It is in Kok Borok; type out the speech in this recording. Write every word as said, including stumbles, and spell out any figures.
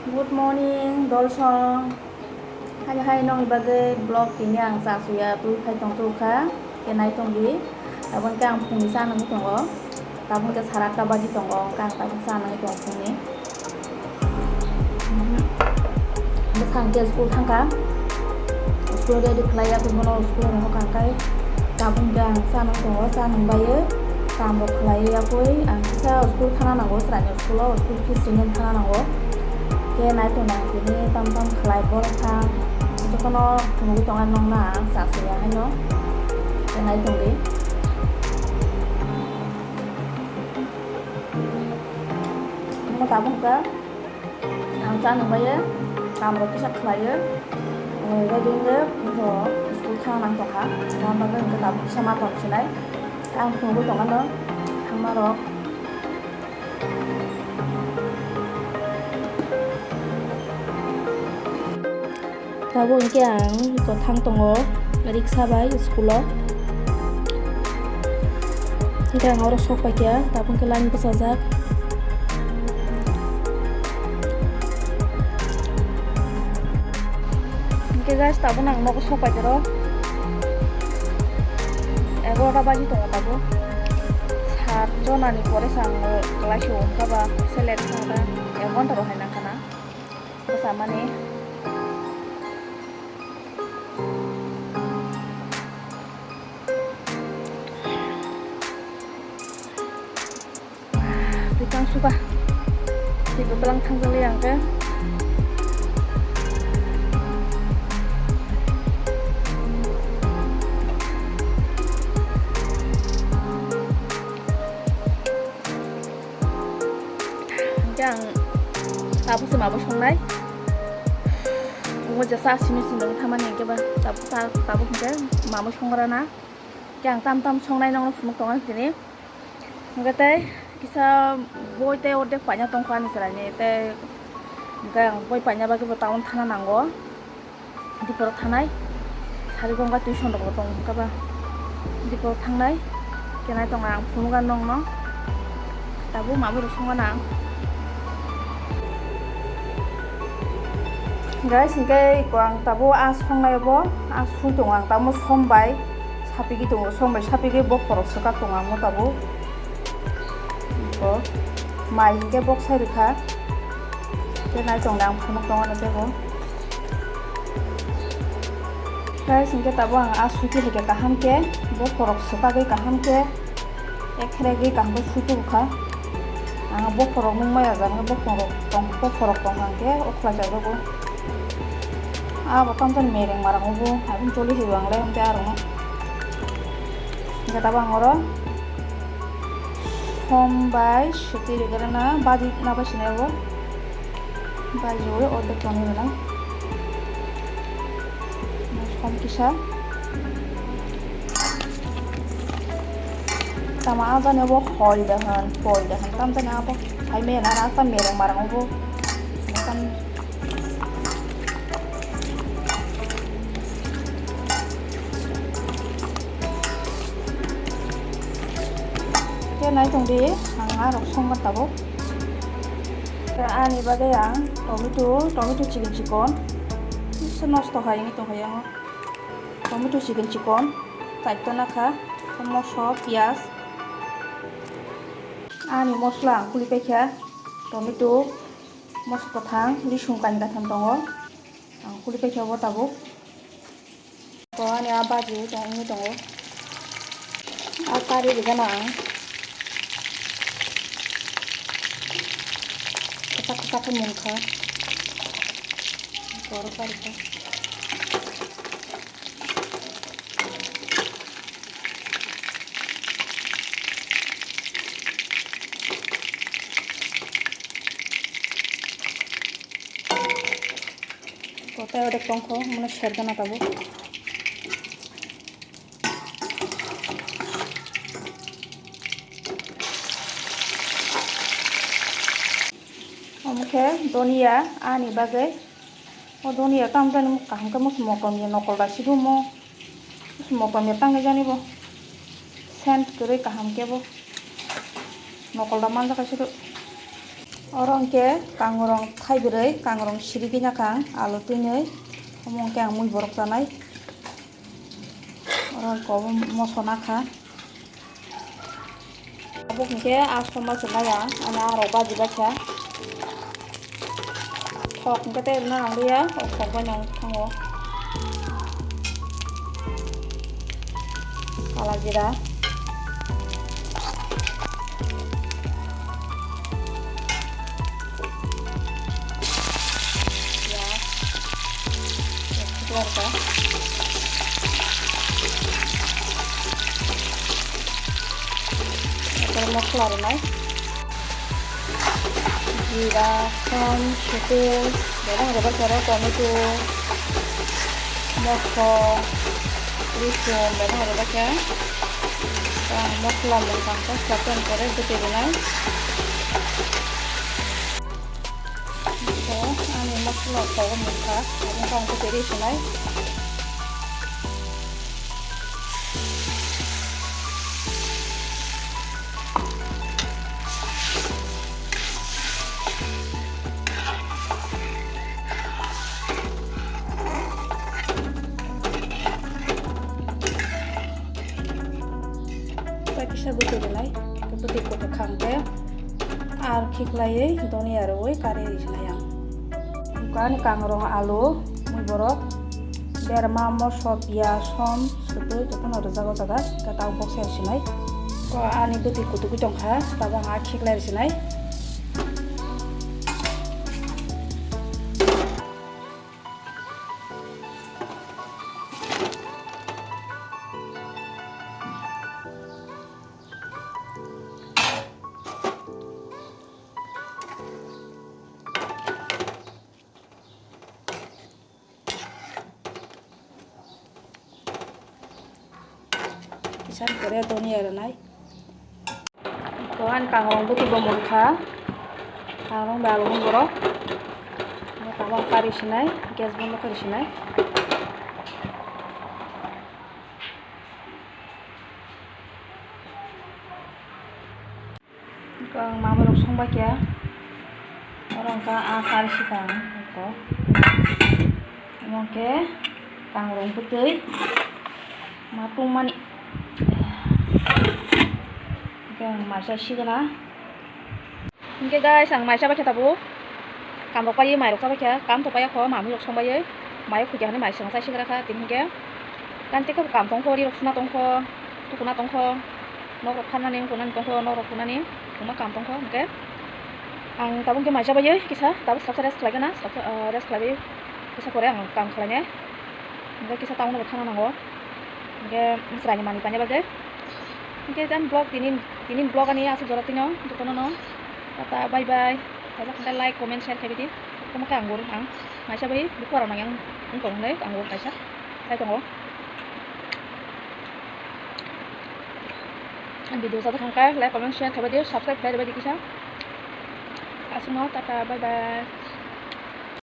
Good morning, dolsong. Hai hai nongni bagwi vlog tini ang cha suya twi phai tong tong kha. Khe nai tong di. Tabuk khe ang phungni cha nangwi tongo. Tabuk khe sara atta baji tongo. Khe ang tabuk cha nangwi tongo phungni. Bwsang khe school thangkha. School ready khlai ya khe bono school rohor kha khe. Tabuk khe ang cha nang tongo, cha nang bai o. Kam rok khlai ya khe ang kisa school thana nango, chwraino school o school fees ringwi thana nango. Khe nai tong nang tini tam tam khlai borok kha. Jotono phunugwi tongo nokna ang cha suya haino. Khe nai tong di. Omo tabuk kha. Ang cha nang bai o, kam rok kisa khlai o, ready wngwi bo school thang nang tong kha, tamo bagwi hwnkhe tabuk kisa ma tong sinai, ang phunugwi tong anw thangma rok. Tabuk hwnkhe ang iko thang tongo riksa bai school o. Hwnkhe ang oro sok paikha, tabuk hwnkhe line bwchajak. Hwnkhe guys, tabuk ang nogo sok paikha ro. Egarota baji tongo tabuk. Sat jonani pore se ang class o wngkha ba, se late wngkha. Ek ghonta rok hai nangkha na. Bwsa mani. Twi tang suka. Twi bwtlang thangjak liya hwnkhe. Hwnkhe ang tabuk se mabo songnai. Omo jesa simi simi wng thamani hwnkhe ba tabuk sa, tabuk hwnkhe mabo songrana. Hwnkhe ang tam tam songnai nokno phunuk tongo tini. Hwnkhe tei kisa boi tei ordek paina tongkha ani chwraini tei hwnkhe ang boi paina bagwi bo town thana nango. Dipor thanai, Sarigongga tuition rok bo tong kha ba. Dipor thangnai, kenai tong ang phunukha nongno. Tabuk mamui rok songma nang. Guys, hwnkhe ko ang tabuk a songnai bo, a sui tongo ang tabuk sombai, sapigwi tongo, sombai sapigwi bokhorok swkak tongo ang tabuk. Bo mai hwnkhe bok sai rwkha. Tei nai tongda ang phunuk tongo no teibo. Guys, hwnkhe tabuk ang a suitu hai khe kaham khe bokhorok swkagwi kaham khe ekheregwi kaham khe suitu rwkha. Ang bokhorok nung maya jani bokhorok tong, bokhorok tong hwnkhe o khlai chajago. Abo tamjani mereng marang ubo aboni choli hai bo ang le hwnkhe arokno. Hwnkhe tabuk ang oro som bai suti rigana baji na bai sinai bo. Baji oi ordek tongwi rwnai. Som kisa. Tama ajani bo hoi da hwn, poi da hwn. Tamjani abo hai mena na tam mereng marang ubo. Tam Khe nai tong di, ang arok songma tabuk. Khe ani bagwi ang tomato, tomato chikon chikon. Se nosto hai wngwi tong hai ang. Tomato chikon chikon. Chaitona kha. Moso, piyaj. Ani mosla ang kuli paikha. Tomato, moso kwthang, risung kainwi kaitham tongo. Ang kuli paikha bo tabuk. Ko ani a baji tong wngwi tongo. A kari rigana ang. Kwchak kwchak khe mungkha. Borok kari kha. Kotai odek tongkho, mane sergana tabuk. Omo khe donia ani bagwi. O donia tamo jani kaham khe musu motom ya nokol da sidu mo. Musu motom ya tangwi jani bo. Scent kwrwi kaham khe bo. Nokol da manja kaisa do. Oro hwnkhe kangrong thaibrwi, kangrong sirigwi nakha ang, alu twinwi, omo hwnkhe ang mui borok chanai. Oro hwnkhe obo moso nakha. Tabuk hwnkhe asto ma chwlai ang, ani arok baji baikha. Thok hwnkhe tei rwna nangliya, o thok bai nang thango. Kala jira. Piyaj. Piyaj khuklai rwkha. Eko mosla rwnai. Jira, som, sukur, bebak rwbaikha oro tomato, mosok, risum, bebak rwbaikha. Ang mosla mwkhang khe sapen kore bwtwi rwnai. Ani mosla kogo mungkha, abo khe ang bwtwi ri sinai. Kisa bwtwi rwnai, bwtwi kotor kham khe. Ar khiklaiwi donia rwui kari ri sinai ang. Ani kangrong, alu, mui borok, berma, moso, piyaj, som, sutwi jotono rwjago jaga, khe tabuk boksa ri sinai. Ani bwtwi kutugwi tongkha, tabuk ang a khiklai ri sinai. Kisa kore donia rwnai. To ani kangrong bwtwi bo mungkha. Kangrong bai alu mui borok. Tamo kari sinai, gas bondo kari sinai. Ang mama rok songbai khe, oro hwnkha a kari sikha ang kok. Omo khe kangrong bwtwi ma tongmani. Hwnkhe ang maisa sigwna. Hwnkhe guys, ang maisa bai khe tabuk. Kam rok paiwi mai rok chabai kha, kam to paiya kho, mamui rok song baiwi mai o khuja hwnwi mai song chai sigra kha, tini hwnkhe. Tani tei khe bo kam tong kho, ri rok suna tong kho, tukuna tong kho, nok rok pharnani, wngkunani tong kho, nok rok phunani, kwbangma kam tong kho, hwnkhe ang tabuk hwnkhe mai chabaiwi kisa tabuk saksa rest khlai gana, saksa, ah, rest khlaiwi kisa pore ang kam khlainai, hwnkhe kisa town o bo thangna nango, hwnkhe chwraini manwi paina bagwi. Hwnkhe tei vlog tini, tini vlog ani aswk jora tino jotono no tata bye bye. Kaisa khe like, comment, share khaibidi. Omo khe ang guru ang maisa bai bukhuarok nang yang wngkha hwnwi ang guru kaisa khai tongo. Ang video sajak hwnkhe like, comment, share khaibidi, subscribe khlai rwbaidi kisa. Aswkno tata bye bye.